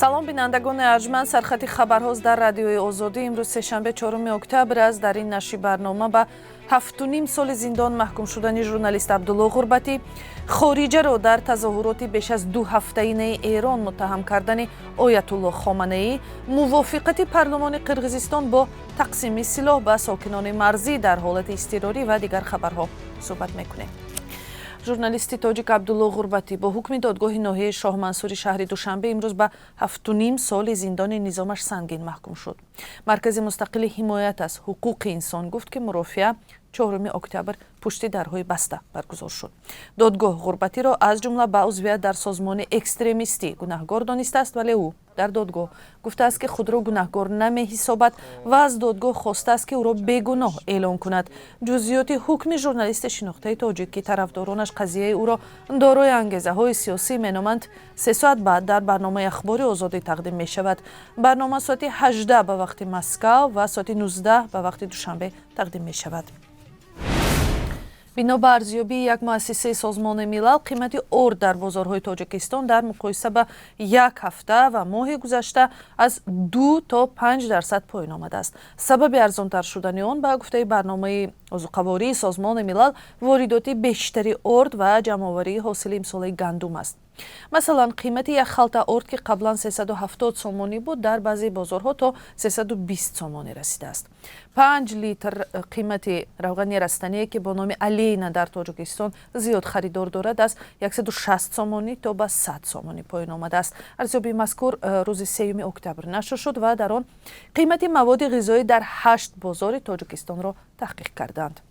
Салом, бинандагони арҷманд. Сархати хабарҳост дар Радиои Озодӣ. Имрӯз сешанбе, 4 октябр аст. Дар ин нашри барнома ба 7,5 соли зиндон маҳкум шудани журналист Абдулло Ғурбатӣ, хориҷаро дар тазоҳуроти беш аз дуҳафтаинаи Эрон муттаҳам кардани Оятулло Хоманаӣ, мувофиқати парлумони Қирғизистон бо тақсими силоҳ ба сокинони марзӣ дар ҳолати изтирорӣ ва дигар хабарҳо суҳбат мекунем. Журналисти тоҷик Абдулло Ғурбатӣ бо ҳукми додгоҳи ноҳияи Шоҳмансури шаҳри Душанбе имрӯз ба 7,5 соли зиндони низомаш сангин маҳкум шуд. Маркази мустақили ҳимоят аз ҳуқуқи инсон гуфт, ки мурофиа 4 октябр пушти дарҳои баста баргузор шуд. Додгоҳ Ғурбатиро аз ҷумла ба узвият дар созмони экстремистӣ гунаҳгор донистааст, вале ӯ дар додгоҳ гуфтааст, ки худро гунаҳгор намеҳисобад ва аз додгоҳ хостааст, ки ӯро бегуноҳ эълон кунад. Ҷузъиёти ҳукми журналисти шинохтаи тоҷик, ки тарафдоронаш қазияи ӯро дорои ангезаҳои сиёсӣ меноманд, 3 соат баъд дар барномаи Ахбори Озодӣ тақдим мешавад. Барнома соати 18 ба вақти Москав ва соати 19 ба вақти Душанбе тақдим мешавад. Бино ба арзёбии як муассисаи Созмони Милал, қимати орд дар бозорҳои Тоҷикистон дар муқоиса ба як ҳафта ва моҳи гузашта аз 2 то 5% поён омадааст. Сабаби арзонтар шудани он, ба гуфтаи Барномаи озуқавории Созмони Милал, воридоти бештари орд ва ҷамъоварии ҳосили имсолаи гандум аст. Масалан, қимати як халта орд, ки қаблан 370 сомонӣ буд, дар баъзе бозорҳо то 320 сомонӣ расидааст. 5 литр қимати равғани растание, ки бо номи Олейна дар Тоҷикистон зиёд харидор дорад, аз 160 сомонӣ то ба 100 сомонӣ поён омадааст. Арзёбии мазкур рӯзи 3 октябр нашр шуд ва дар он қимати маводи ғизоӣ дар ҳашт бозори Тоҷикистонро таҳқиқ карданд.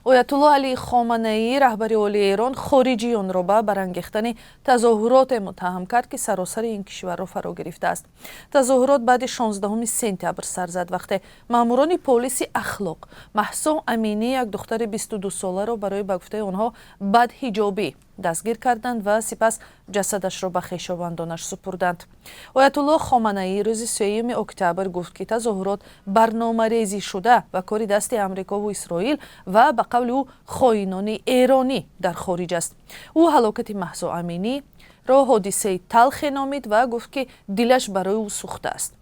Оятулло Алӣ Хоманаӣ, раҳбари олии Эрон, хориҷиёнро ба барангехтани тазоҳуроте муттаҳам кард, ки саросари ин кишварро фаро гирифтааст. Тазоҳурот баъди 16 сентябр сар зад, вақте маъмурони полиси ахлоқ Маҳсо Аминӣ, як духтари 22-соларо барои, ба гуфтаи онҳо, бадҳиҷобӣ дастгир карданд ва сипас ҷасадашро ба хешовандонаш супурданд. Оятулло Хоманаӣ рӯзи 3 октябр гуфт, ки тазоҳурот барномарезӣ шуда ва кори дасти Амрикову Исроил ва, ба қавли ӯ, хоинони эронӣ дар хориҷ аст. Ӯ ҳалокати Маҳсо Аминӣ ро ҳодисаи талхе номид ва гуфт, ки дилаш барои ӯ сӯхтааст.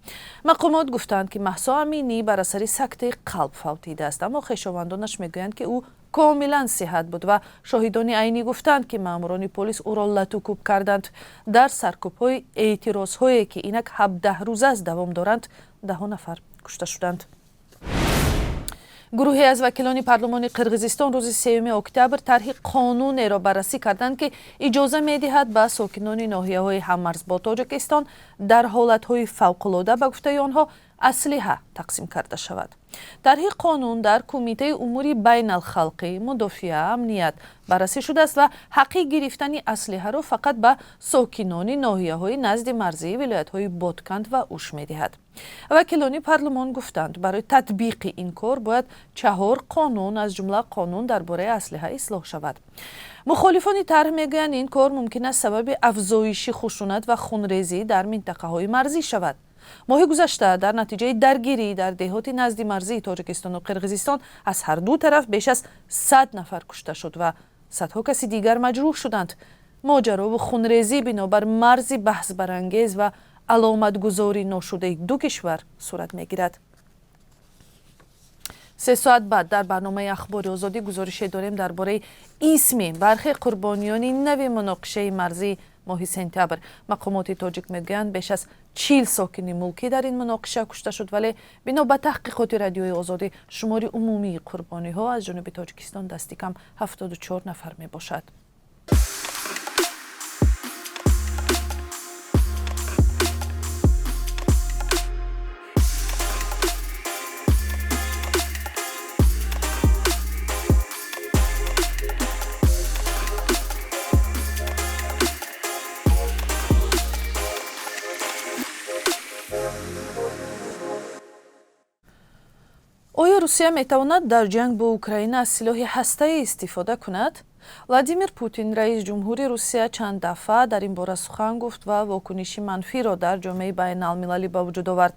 Мақомот гуфтанд, ки Маҳсо Аминӣ бар асари сактаи қалб фавтидааст, аммо хешовандонаш мегӯянд, ки ӯ комилан сиҳат буд ва шоҳидони айнӣ гуфтанд, ки маъмурони полис ӯро латукӯб карданд. Дар саркӯбҳои эътирозҳое, ки инак 17 рӯз аст давом доранд, даҳо нафар кушта шуданд. Гурӯҳе аз вакилони парлумони Қирғизистон рӯзи 3 октябр тарҳи қонунеро баррасӣ карданд, ки иҷоза медиҳад ба сокинони ноҳияҳои ҳаммарз бо Тоҷикистон дар ҳолатҳои фавқулода, ба гуфтаи онҳо, аслиҳа тақсим карда шавад. Тарҳи қонун дар Кумитаи умури байналхалқӣ, мудофиа, амният баррасӣ шудааст ва ҳаққи гирифтани аслиҳаро фақат ба сокинони ноҳияҳои назди марзии вилоятҳои Ботканд ва Уш медиҳад. Вакилони парлумон гуфтанд, барои татбиқи ин кор бояд чаҳор қонун, аз ҷумла қонун дар бораи аслиҳа, ислоҳ шавад. Мухолифони тарҳ мегӯянд, ин кор мумкин аст сабаби афзоиши хушунат ва хунрезӣ дар минтақаҳои марзӣ шавад. Моҳи гузашта дар натиҷаи даргирӣ дар деҳоти назди марзии Тоҷикистону Қирғизистон аз ҳар ду тараф беш аз 100 нафар кушта шуд ва садҳо каси дигар маҷрӯҳ шуданд. Моҷарову хунрезӣ бинобар марзи баҳсбарангез ва аломатгузорӣ ношудаи ду кишвар сурат мегирад. 3 соат баъд дар барномаи Ахбори Озодӣ гузорише дорем дар бораи исми бархе қурбониёни нави муноқишаи марзии моҳи сентябр. Мақомоти тоҷик мегӯянд, беш аз 40 сокини мулкӣ дар ин муноқиша кушта шуд, вале бино ба таҳқиқоти Радиои Озодӣ, шумори умумии қурбониҳо аз ҷониби Тоҷикистон дасти кам 74 нафар мебошад. Оё Русия метавонад дар ҷанг бо Украина аз силоҳи ҳастаӣ истифода кунад? Владимир Путин, раис ҷумҳури Русия, чанд дафъа дар ин бора сухан гуфт ва вокуниши манфиро дар ҷомеаи байналмилалӣ ба вуҷуд овард.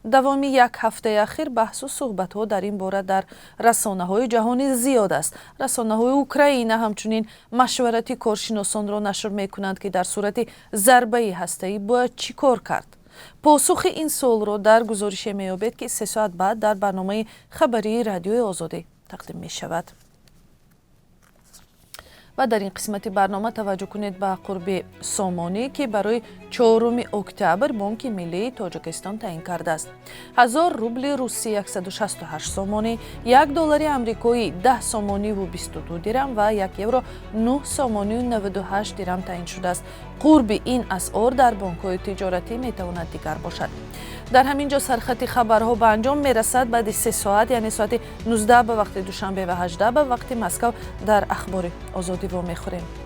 Давоми як ҳафтаи ахир баҳсу суҳбатҳо дар ин бора дар расонаҳои ҷаҳонӣ зиёд аст. Расонаҳои Украина ҳамчунин машварати коршиносонро нашр мекунанд, ки дар сурати зарбаи ҳастаӣ бояд чӣ кор кард. Посухи ин суолро дар гузорише меёбед, ки 3 соат баъд дар барномаи хабарии Радиои Озодӣ тақдим мешавад. Ва дар ин қисмати барнома таваҷҷӯҳ кунед ба қурби сомонӣ, ки барои 4 октябр Бонки миллии Тоҷикистон таъин кардааст. 1000 рубли русӣ 168 сомонӣ, 1 доллари амрикоӣ 10 сомониву 22 дирам ва 1 евро 9 сомонию 98 дирам таъин шудааст. Қурби ин асъор дар бонкҳои тиҷоратӣ метавонад дигар бошад. Дар ҳамин ҷо сархати хабарҳо ба анҷом мерасад. Баъди 3 соат, яъне соати 19 ба вақти Душанбе ва 18 ба вақти Москав, дар Ахбори Озодӣ вомехӯрем.